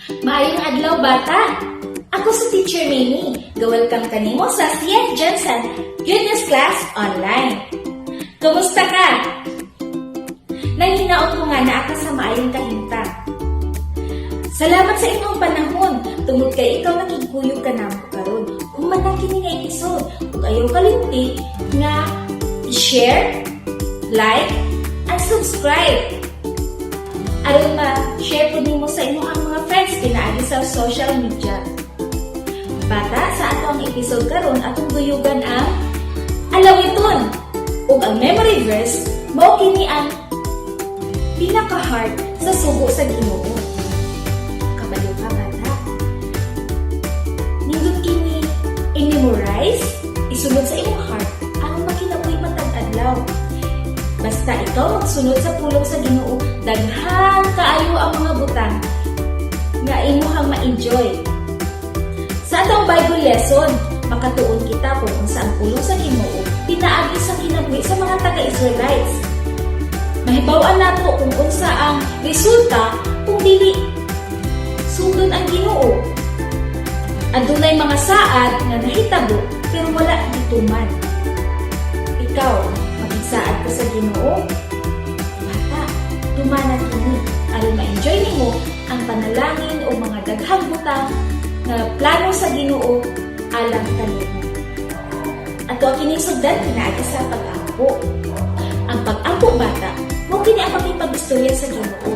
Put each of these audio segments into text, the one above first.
Maayong adlaw, bata! Ako si Teacher Mimi. Ga-welcome kanimo sa CF Johnson Goodness Class Online. Kumusta ka? Nanghinaot ko nga naa ka sa maayong kahimtang. Salamat sa imong panahon tungod kay ikaw nakigkuyog ka namo karon. Human ang kini nga episode, ug ayaw kalimti nga i-share, like, and subscribe aron ma-share pud nimo sa imong mga friends pinaagi sa social media. Bata, sa ato ang episode karon, atong duyugan ang alawiton ug ang memory verse mao kini ang pinaka-heart sa sugo sa Ginoo. Kabalo ka, bata? Nindot kini i-memorize, isunod sa imong heart aron makinabuhi matag adlaw. Basta ikaw magsunod sa pulong sa Ginoo, daghan kaayo ang mga butang nga imuhang ma-enjoy. Sa atong Bible lesson, makatuon kita kung unsa ang pulong sa Ginoo pinaagi sa kinabuhi sa mga taga-Israelites. Mahibaw-an nato kung unsa ang resulta kung dili sundon ang Ginoo. Adunay mga saad nga nahitabo pero wala gituman. Ikaw, makigsaad ka sa Ginoo? Bata, tumana kini aron ma-enjoy nimo ang panalangin o mga daghang butang nga plano sa Ginoo alang kanimo. Ato ang kining sugdan pinaagi sa pag-ampo. Ang pag-ampo, bata, mao kini ang pakipag-istorya sa Ginoo.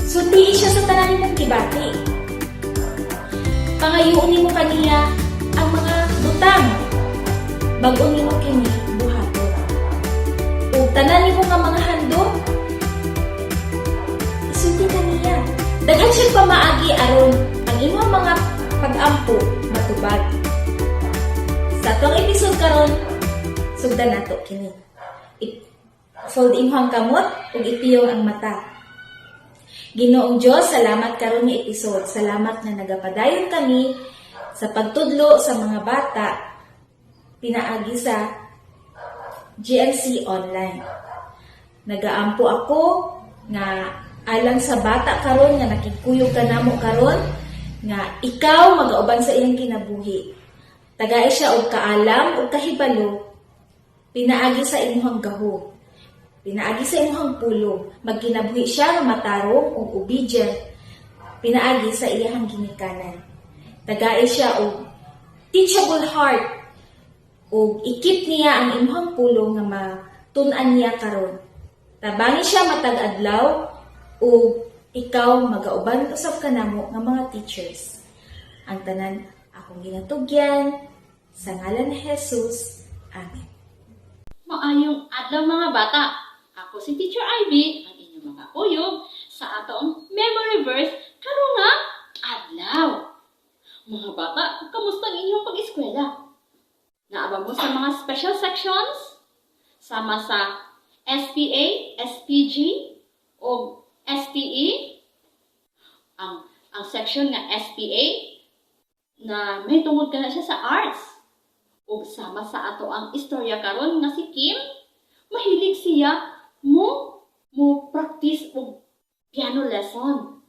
Sultihi siya sa tanan nimong gibati. Pangayoon nimo kaniya ang mga butang. Bag-o nimo kini buhaton. Ug tanan nimo nga mga handom, isulti kaniya. Daghan siyang pamaagi aron ang imong mga pag-ampo matubag. Sa atong episode karon, sugdan nato kini. I-fold imong kamot ug ipiyong ang mata. Ginoong Diyos, salamat karon nga episode. Salamat nga nagapadayon kami sa pagtudlo sa mga bata pinaagi sa GNC Online. Nagaampo ako nga alang sa bata karon nga nakikuyog ka namo karon nga ikaw magauban sa iyang kinabuhi. Tagai siya og kaalam ug kahibalo pinaagi sa imong gahom. Pinaagi sa imong pulong, magkinabuhi siya nga matarong ug obedient pinaagi sa iyang ginikanan. Tagai siya og teachable heart ug i-keep niya ang imong pulong nga matun-an niya karon. Tabangi siya matag adlaw ug ikaw magauban usab kanamo nga mga teachers. Ang tanan akong ginatugyan sa ngalan ni Jesus. Amen. Maayong adlaw, mga bata. Ako si Teacher Ivy, ang inyong mga kuyog sa atong memory verse karon nga adlaw. Mga bata, kamusta ang inyong pag-eskwela? Naa ba mo sa mga special sections? Sama sa SPA, SPG, o STE? Ang section nga SPA na may tungod ka na siya sa arts. Ug sama sa ato ang istorya karon nga si Kim, mahilig siya mo practice og piano lesson.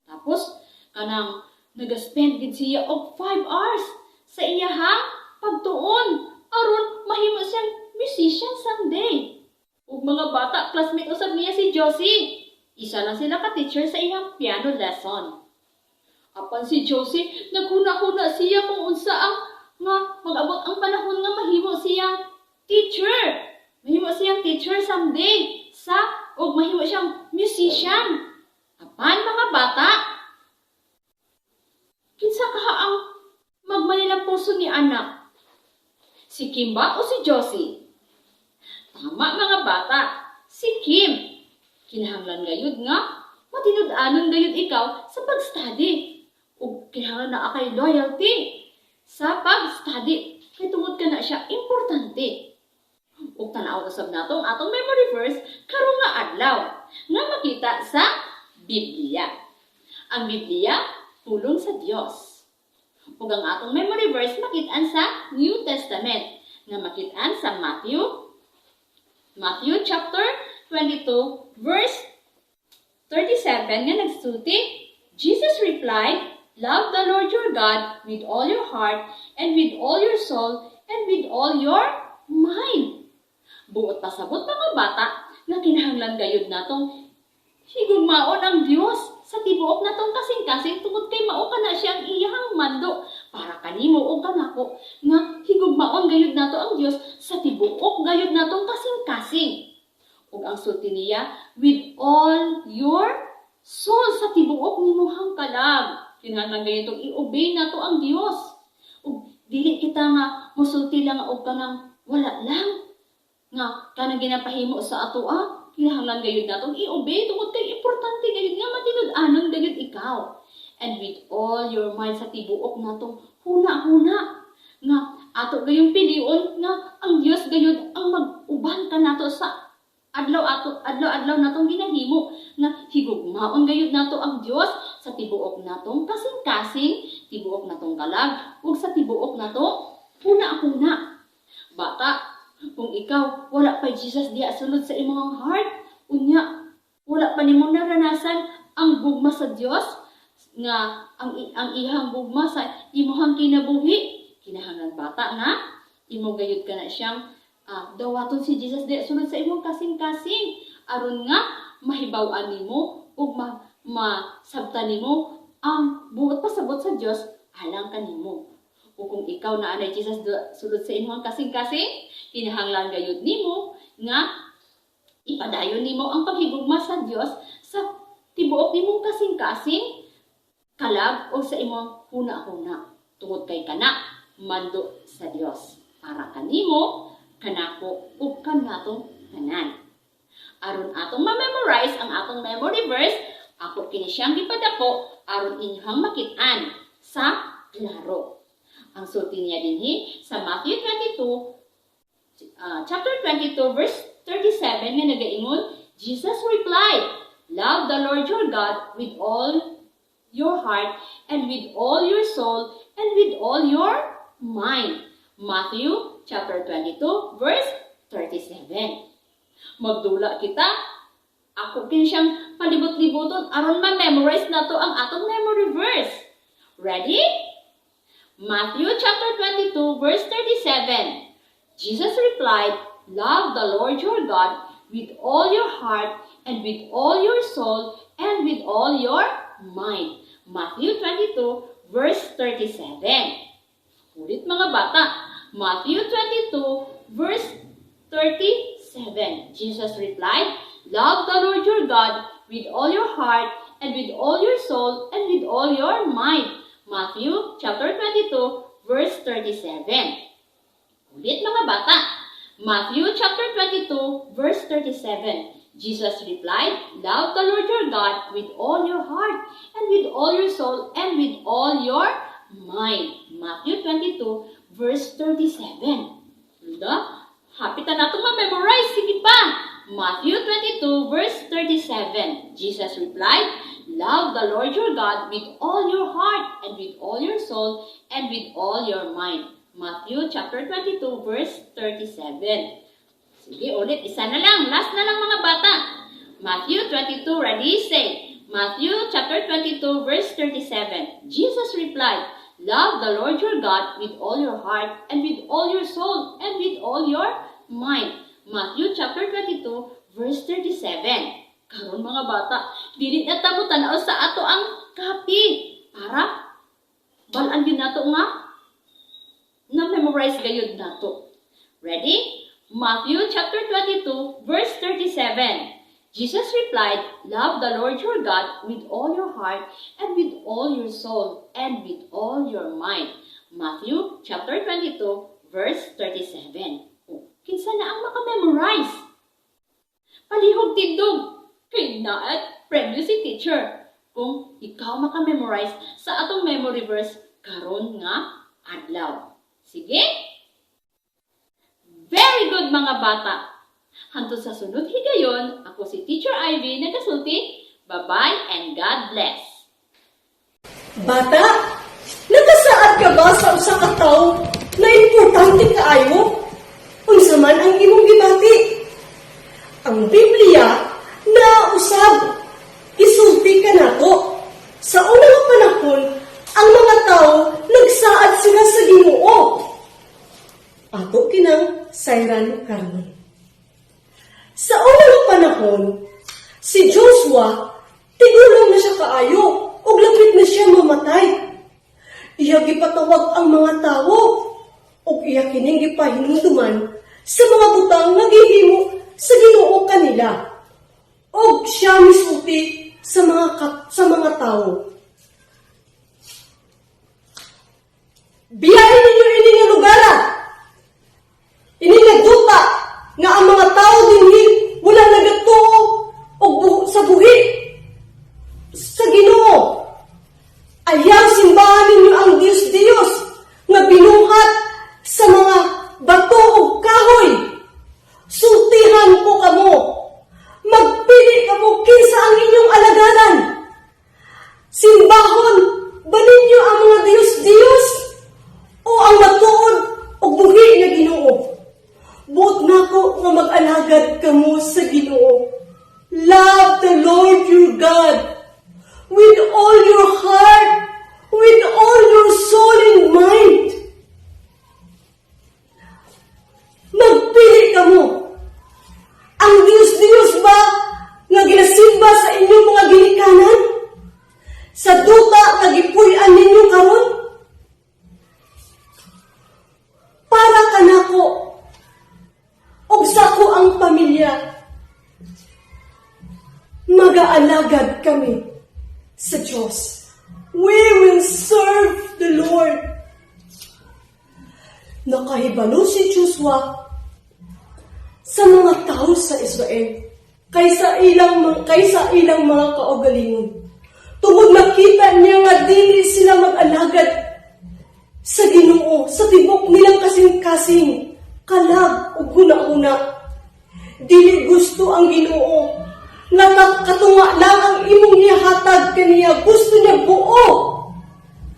Tapos kanang naga-spend gid siya og 5 hours sa iyahang pagtuon aron mahimo siyang musician someday. Ug mga bata, classmate usab niya si Josie. Isa lang sila ka teacher sa iyang piano lesson. Apan si Josie, naghuna-huna siya kung unsa ang nga mag-abot ang panahon nga mahimo siyang teacher. Mahimo siyang teacher someday sa ug mahimo siyang musician. Apan mga bata, kinsa kaha ang magmanilang puso ni anak? Si Kim ba o si Josie? Tama, mga bata, si Kim. Kinahanglan gayud nga matinud-anon gayud ikaw sa pag-study. Ug kinahanglan naa kay loyalty sa pag-study. Kay tungod kana siya importante. Ug tan-aw usab nato ang atong memory verse karon nga adlaw nga makita sa Biblia. Ang Biblia, pulong sa Dios. Ug ang atong memory verse makit-an sa New Testament nga makit-an sa Matthew chapter 22 verse 37 nga nagsulti, Jesus replied, "Love the Lord your God with all your heart and with all your soul and with all your mind." Buot pasabot, mga bata, nga kinahanglan gayud natong higugmaon ang Dios sa tibuok natong kasing-kasing tungod kay mao kana siya ang iyang mando para kanimo ug kanako, nga higugmaon gayud nato ang Dios sa tibuok gayud natong kasing-kasing. Ug ang sulti niya, "with all your soul", sa tibuok nimohang kalag. Kinahanglan gayud tong i-obey nato ang Dios. Ug dili kita nga musulti lang og kanang wala lang nga kanang ginapahimo sa atoa. Kinahanglan gayud natong i-obey tungod kay importante gayud nga matinud-anon gayud ikaw. And with all your mind, sa tibuok natong huna-huna, nga ato gayong pilion nga ang Dios gayud ang mag-uban kanato sa adlaw ato adlaw-adlaw natong ginahimo, nga higugmaon gayud nato ang Dios sa tibuok natong kasing-kasing, tibuok natong kalag ug sa tibuok natong huna-huna. Bata, kung ikaw wala pa Jesus diha sulod sa imong heart, unya wala pa nimo naranasan ang gugma sa Dios, nga ang ihang gugma sa imong kinabuhi, kinahanglan, bata, nga imo gayud kana siyang dawaton si Jesus diha sulod sa imong kasing-kasing aron nga mahibaw-an nimo ug masabtan nimo ang buot pasabot sa Dios alang kanimo. O kung ikaw naa nay Jesus sulod sa imong kasing-kasing, kinahanglan gayud nimo nga ipadayon nimo ang paghigugma sa Dios sa tibuok nimong kasing-kasing, kalag o sa imong huna-huna. Tungod kay kana mando sa Dios para kanimo, kanako ug kanatong tanan. Aron atong ma-memorize ang atong memory verse, ako kini siyang gipadako aron inyong makit-an sa klaro. Ang sulti niya dinhi sa Matthew 22, chapter 22 verse 37 nga nagaingon, Jesus replied, "Love the Lord your God with all your heart and with all your soul and with all your mind." Matthew chapter 22 verse 37. Magdula kita. Ako kini siyang palibot-liboton aron ma-memorize nato ang atong memory verse. Ready? Matthew chapter 22 verse 37. Jesus replied, "Love the Lord your God with all your heart and with all your soul and with all your mind." Matthew 22 verse 37. Ulit, mga bata. Matthew 22 verse 37. Jesus replied, "Love the Lord your God with all your heart and with all your soul and with all your mind." Matthew chapter 22 verse 37. Ulit, mga bata. Matthew chapter 22 verse 37. Jesus replied, "Love the Lord your God with all your heart and with all your soul and with all your mind." Matthew 22 verse 37. Diba? Hapit na natong ma-memorize. Sige pa. Matthew 22 verse 37. Jesus replied, "Love the Lord your God with all your heart and with all your soul and with all your mind." Matthew chapter 22 verse 37. Sige, ulit. Isa na lang. Last na lang, mga bata. Matthew 22, ready, say. Matthew chapter 22 verse 37. Jesus replied, "Love the Lord your God with all your heart and with all your soul and with all your mind." Matthew chapter 22 verse 37. Karon, mga bata, dili na ta mo tan-aw sa ato ang copy para balaan gyud nato nga na-memorize gayud nato. Ready? Matthew chapter 22 verse 37. Jesus replied, "Love the Lord your God with all your heart and with all your soul and with all your mind." Matthew chapter 22 verse 37. Oh, kinsa na ang maka-memorize? Palihog tindog kay naay premyo si teacher kung ikaw maka-memorize sa atong memory verse karon nga adlaw. Sige? Very good, mga bata! Hantod sa sunod higayon, ako si Teacher Ivy nagasulti. Bye-bye and God bless! Bata, nakasaad ka ba sa usa ka tawo na importante kaayo? Unsa man ang imong gibati? Ang Biblia naa usab. Gisulti kanato. Sa unang panahon, ang mga tao nagsaad sila sa Ginoo. Ato kinang sayran karon. Sa unang panahon, si Joshua, tigulang na siya kaayo ug lapit na siya mamatay. Iya gipatawag ang mga tawo ug iya kining gipahinumduman sa mga butang nga gihimo sa Ginoo kanila. Og siya misulti sa mga tawo. "Biyahin ninyo ini nga lugar. Ini nga duta nga ang mga tao dinhi wala nagatuo og sa buhi sa Ginoo. Ayaw simbahan ninyo ang Diyos-Diyos nga binuhat sa mga bato ug kahoy. Sultihan ko kamo. Magpili kamo kinsa ang inyong alagaran. Simbahon ba ninyo ang mga Diyos-Diyos o ang matuod ug buhi nga Ginoo? Buot nako nga mag-alagad kamo sa Ginoo. Love the Lord your God with all your heart, with all your soul and mind. Magpili kamo. Ang Diyos-Diyos ba nga ginasimba sa inyong mga ginikanan? Sa duta nga gipuy-an ninyo karon? Para kanako ug sa akoang pamilya, magaalagad kami sa Diyos. We will serve the Lord." Nakahibalo si Joshua sa mga tao sa Israel kaysa ilang mga kaugalingon. Tungod nakita niya nga dili sila mag-alagad sa Ginoo sa tibok nilang kasing-kasing, kalag ug huna-huna. Dili gusto ang Ginoo nga katunga lang ang imong ihatag kaniya. Gusto niya buo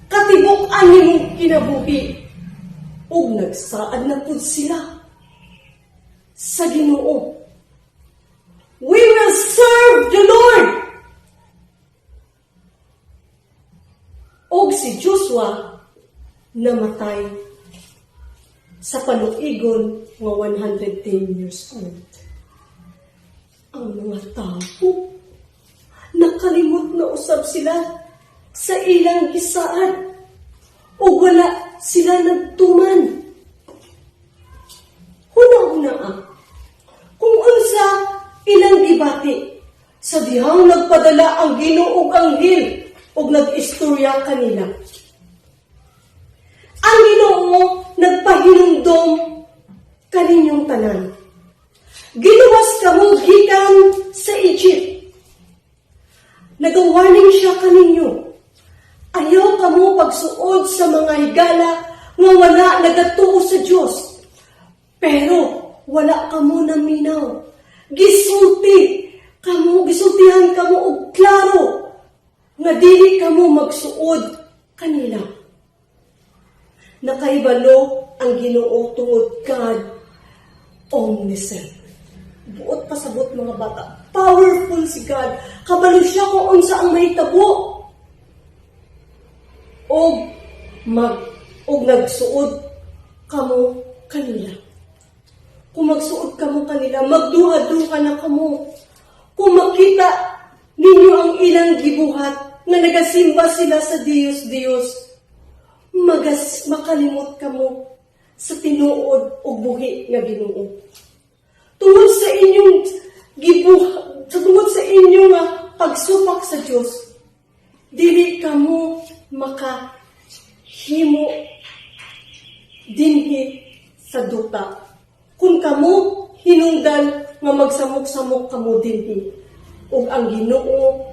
katibok ang imong kinabuhi. Ug nagsaad na pud sila sa Ginoo. "We will serve the Lord." Og si Joshua namatay sa paluigon nga 110 years old. Ang mga tao, nakalimot na usab sila sa ilang gisaad o wala sila nagtuman. Huna-huna kung unsa ilang gibati sa dihang nagpadala ang Ginoo og anghel ug nag-istorya kanila. Ang Ginoo nagpahinumdom kaninyong tanan. Giluwas kamo gikan sa Egypt. Nagawarning siya kaninyo. Ayaw kamo pagsuod sa mga higala nga wala nagatuo sa Dios. Pero wala kamo naminaw. Gisulti kamo, gisultihan kamo og klaro nga dili kamo magsuod kanila. Nakahibalo ang Ginoo tungod God omniscient. Buot pasabot, mga bata. Powerful si God. Kabalo siya kung unsa ang mahitabo. Og nagsuod kamo kanila. Kung magsuod kamo kanila, magduha-duha na kamo. Kung makita ninyo ang ilang gibuhat nga nagasimba sila sa Diyos Diyos, makalimot kamo sa tinuod ug buhi nga Ginoo. Tungod sa inyong nga pagsupak sa Dios, dili kamo makahimo dinhi sa duta. Kung kamo hinungdan nga magsamok-samok kamo dinhi ug ang Ginoo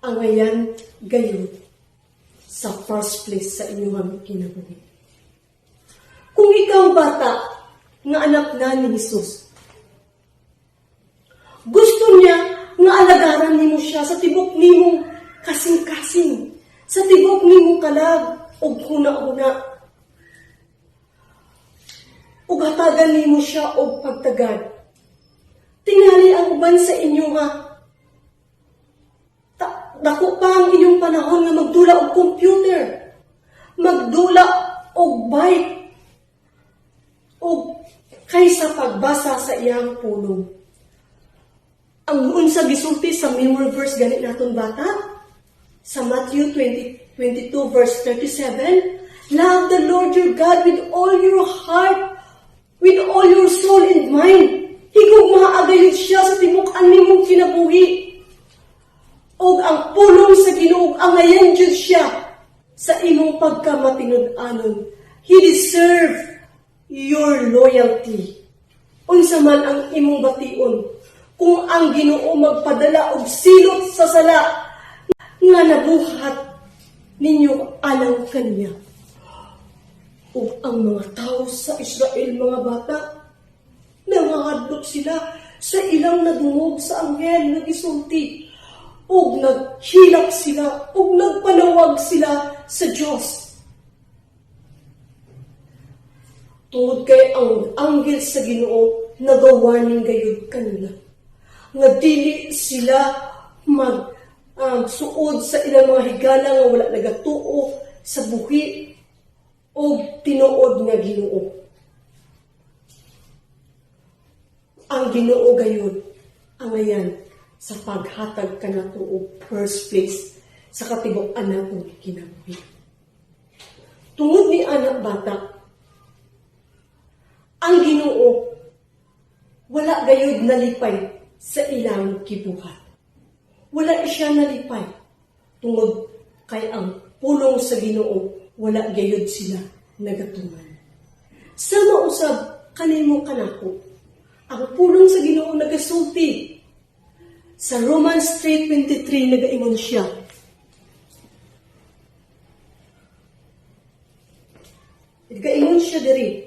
angayan gayud sa first place sa inyong kinabuhi. Kung ikaw, bata, nga anak na ni Jesus, gusto niya nga alagaran nimo siya sa tibok nimong kasing-kasing, sa tibok nimong kalag ug huna-huna. Ug hatagan nimo siya og pagtagad. Tingali ang uban sa inyo nga Dako pa ang inyong panahon nga magdula og computer, magdula og bike, og kaysa pagbasa sa iyang pulong. Ang unsa gisulti sa memory verse gani naton, bata? Sa Matthew 20, 22 verse 37, "Love the Lord your God with all your heart, with all your soul and mind." Higugmaa gayud siya sa tibuok-an nimong kinabuhi. Og ang pulong sa Ginoo, angayan jud siya sa imong pagkamatinud-anon. He deserve your loyalty. Unsa man ang imong bation kung ang Ginoo magpadala og silot sa sala nga nabuhat ninyo alang kaniya? Ug ang mga tao sa Israel, mga bata, nangahadlok sila sa ilang nadungog sa anghel nga gisulti. Ug naghilak sila, ug nagpanawag sila sa Dios. Tungod kay ang anghel sa Ginoo nagawarning gayud kanila nga dili sila mag suod sa ilang mga higala nga wala nagatuo sa buhi og tinuod nga Ginoo. Ang Ginoo gayud angayan sa paghatag kanato og first place sa katibuk-an natong kinabuhi. Tungod ni anak, bata, ang Ginoo wala gayud nalipay sa ilang gibuhat. Wala siya nalipay tungod kay ang pulong sa Ginoo wala gayud sila nagatuman. Sama usab kanimo kanako. Ang pulong sa Ginoo nagasulti sa Romans 3:23, nagaingon siya. Nagaingon siya diri.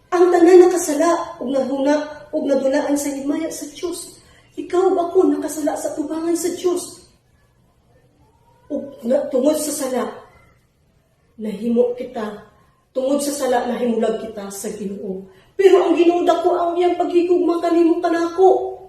Ang tanan nakasala ug nahuna ug nadulaan sa himaya sa Dios. Ikaw ba ko nakasala sa tubangan sa Dios? Ug na, tungod sa sala nahimo kita, tungod sa sala nahimulag kita sa Ginoo. Pero ang Ginoo, dako ang iyang paghigugma kanimo kanako.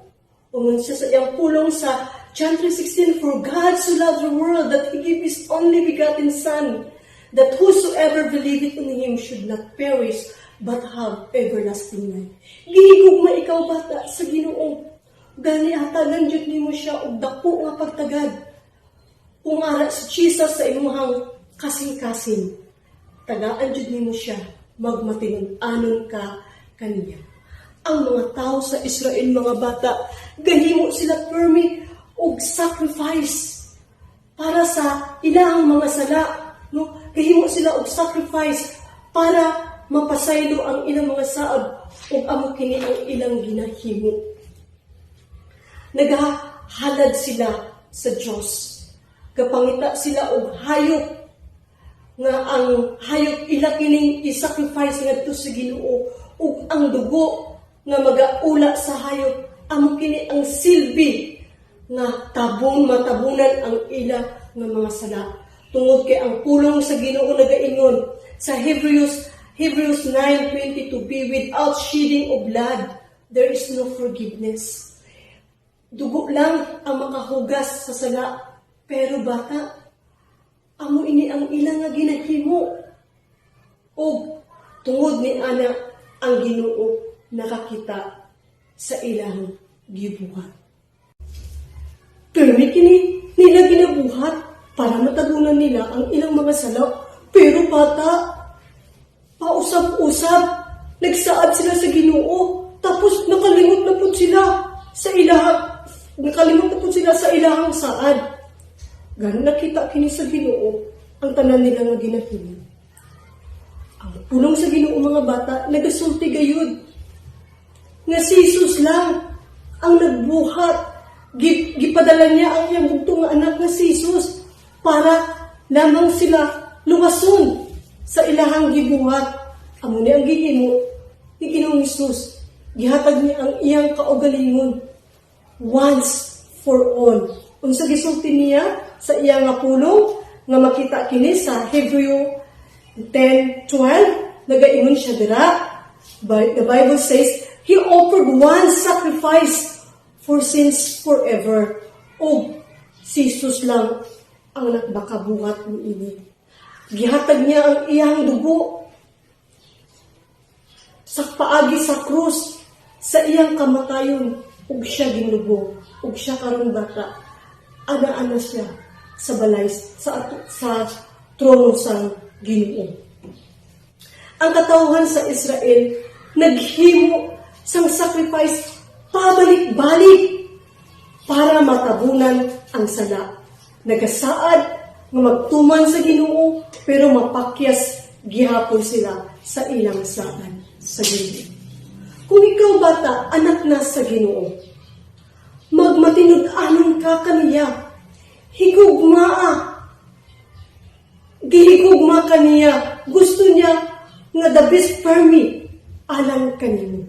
Ingon siya sa iyang pulong sa John 3:16, "For God so loved the world that He gave His only begotten Son, that whosoever believeth in Him should not perish, but have everlasting life." Gihigugma ikaw, bata, sa Ginoo. Gani hatagan jud nimo siya og dako nga pagtagad. Kung ara si Jesus sa imong kasing-kasing, tagaan jud nimo siya, magmatinud-anon ka kaniya. Ang mga tao sa Israel, mga bata, gahimo sila permi og sacrifice para sa ilang mga sala, no? Gahimo sila og sacrifice para mapasaylo ang ilang mga saad ug amo kini ang ilang ginahimo. Nagahalad sila sa Dios. Gapangita sila og hayop nga ang hayop ila kining i-sacrifice ngadto sa Ginoo, ug ang dugo nga magaula sa hayop amo kini ang silbi nga tabon matabunan ang ila nga mga sala. Tungod kay ang pulong sa Ginoo nagaingon sa Hebrews 9:22b, "Without shedding of blood there is no forgiveness." Dugo lang ang makahugas sa sala. Pero bata, amo ini ang ilang nga ginahimo. Ug tungod ni ana, ang Ginoo nakakita sa ilang gibuhat. Pero kini nila ginabuhat para matabunan nila ang ilang mga sala. Pero bata, pausab-usab, nagsaad sila sa Ginoo, tapos nakalimot na pud sila sa ilahang saad. Gani nakita kini sa Ginoo ang tanan nila nga ginahimo. Ang pulong sa Ginoo, mga bata, nagasulti gayud nga si Jesus lang ang nagbuhat. Gipadala niya ang iyang bugtong nga anak nga si Jesus para lamang sila luwason sa ilahang gibuhat. Amo ni ang gihimo ni Ginoong Jesus. Gihatag niya ang iyang kaugalingon once for all. Unsa gisulti niya sa iya nga pulong nga makita kini sa Hebreo 10:12? Nagaingon siya dira. But the Bible says, "He offered one sacrifice for sins forever." O Si Jesus lang ang nakakabuhat niini. Gihatag niya ang iyang dugo sa paagi sa krus sa iyang kamatayon, ug siya ginlubong, ug siya karon, bata, ana-ana siya sa balay sa trono sa Ginoo. Ang katawhan sa Israel naghimo sang sacrifice pabalik-balik para matabunan ang sala. Nagasaad nga magtuman sa Ginoo, pero mapakyas gihapon sila sa ilang saad sa Ginoo. Kung ikaw, bata, anak na sa Ginoo, magmatinud-anon ka kaniya. Higugmaa. Gihigugma ka niya. Gusto niya nga the best for me alang kanimo.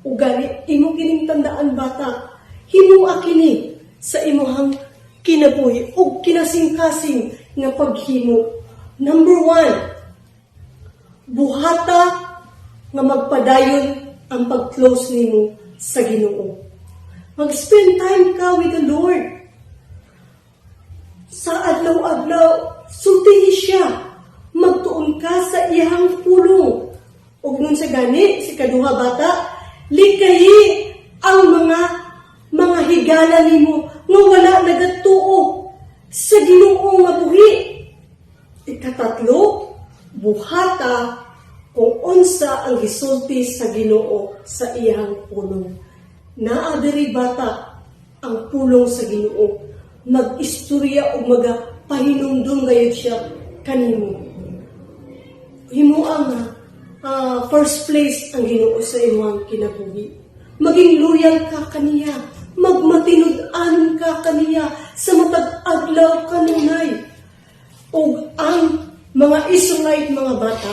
Ugali, imo kining tandaan, bata. Himua kini sa imuhang kinabuhi ug kinasing-kasing nga paghimo. Number one, buhata nga magpadayon ang pag-close nimo sa Ginoo. Mag-spend time ka with the Lord. Sa adlaw-adlaw, sultihi siya. Magtuon ka sa iyang pulong. Ug nun sa gani, si kaduha, bata, likayi ang mga higala nimo nga wala nagatuo sa Ginoo nga buhi. Ikatatlo, buhata kung unsa ang gisulti sa Ginoo sa iyang pulong. Naa diri, bata, ang pulong sa Ginoo. Mag-istorya o magapahinumdum gayud siya kanimo. Himua nga first place ang Ginoo sa imong kinabuhi. Maging loyal ka kaniya. Magmatinud-anon ka kaniya sa matag adlaw kanunay. Ug ang mga Israelite, mga bata,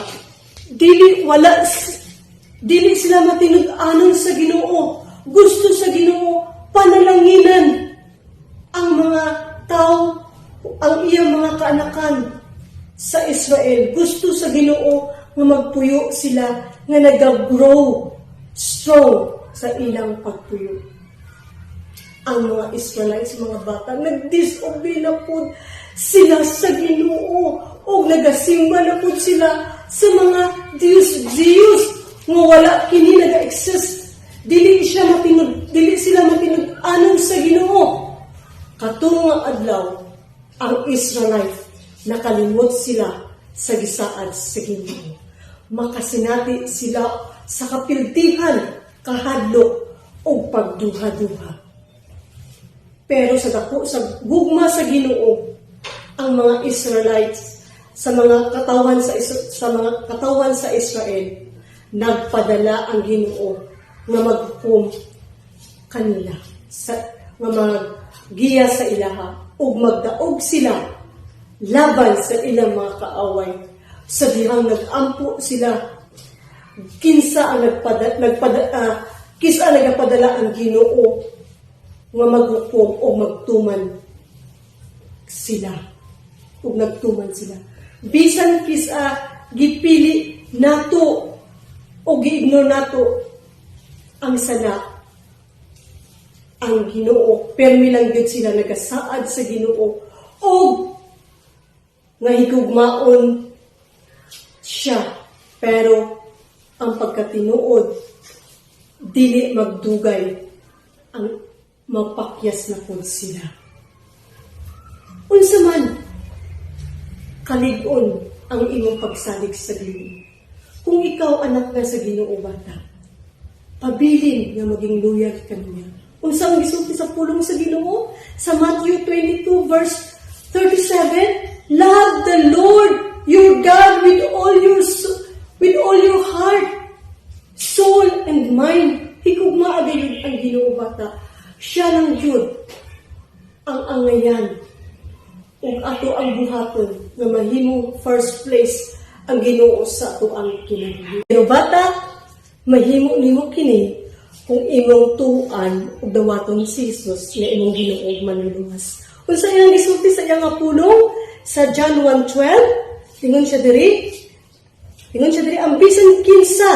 dili sila matinud-anon sa Ginoo. Gusto sa Ginoo panalanginan ang mga tao, ang iyang mga kaanakan sa Israel. Gusto sa Ginoo nga magpuyo sila nga nag-grow strong sa ilang pagpuyo. Ang mga Israelites, mga bata, nag-disobey na po sila sa Ginoo o nagasimba na po sila sa mga Diyos-Diyos nga wala kini naga-exist. Dili sila matinud-anon sa Ginoo. Kato nga adlaw, ang Israelite nakalimot sila sa gisaad sa Ginoo. Makasinati sila sa kapildihan, kahadlok o pagduha-duha. Pero sa dako sa gugma sa Ginoo, ang mga Israelites sa mga katawan sa Israel, nagpadala ang Ginoo nga maghukom kanila sa nga maggiya sa ilaha, ug magdaog sila laban sa ilang mga kaaway. Sa dihang nag-ampo sila kinsa ang nagpada, nagpada kinsa ang nagapadala ang Ginoo nga maghukom o magtuman sila, ug nagtuman sila bisan kisa gipili nato o gi-ignore nato ang sala. Ang Ginoo permi lang gyud sila nagasaad sa Ginoo og nga higugmaon siya, pero ang pagkatinuod, dili magdugay ang mapakyas na pud sila. Unsa man kalig-on ang imong pagsalig sa Ginoo? Kung ikaw anak na sa Ginoo, bata, pabilin nga maging loyal kaniya. Unsa ang gisulti sa pulong sa Ginoo? Sa Matthew 22 verse 37, "Love the Lord your God with all your heart, soul and mind." Higugmaa gayud ang Ginoo, bata. Siya lang jud ang angayan ug ato ang buhaton nga mahimong first place ang Ginoo sa ato ang kinabuhi. Pero bata, mahimo nimo kini kung imong tuan ug dawaton si Jesus nga imong Ginoo ug Manluluwas. Unsa iyang gisulti sa iyang nga pulong sa John 1:12? Ingon siya diri, ang bisan kinsa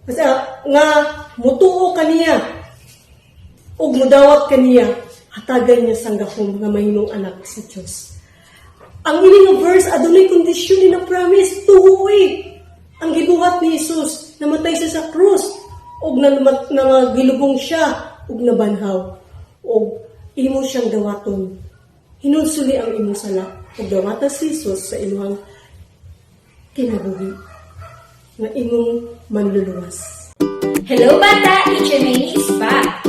basta nga mutuo kaniya ug mudawat kaniya, Hatagan niya sang gahom nga mahimong anak sa Dios. Ang ini nga verse adunay kondisyon ni na promise, tuoy. Ang gibuhat ni Jesus, namatay siya sa krus ug nalumat na gilubong siya ug nabanhaw ug imo siyang dawaton. Hinulsuli ang imong sala ug dawata si Jesus sa imong kinabuhi nga imong manluluwas. Hello, bata! Teacher Manny is back.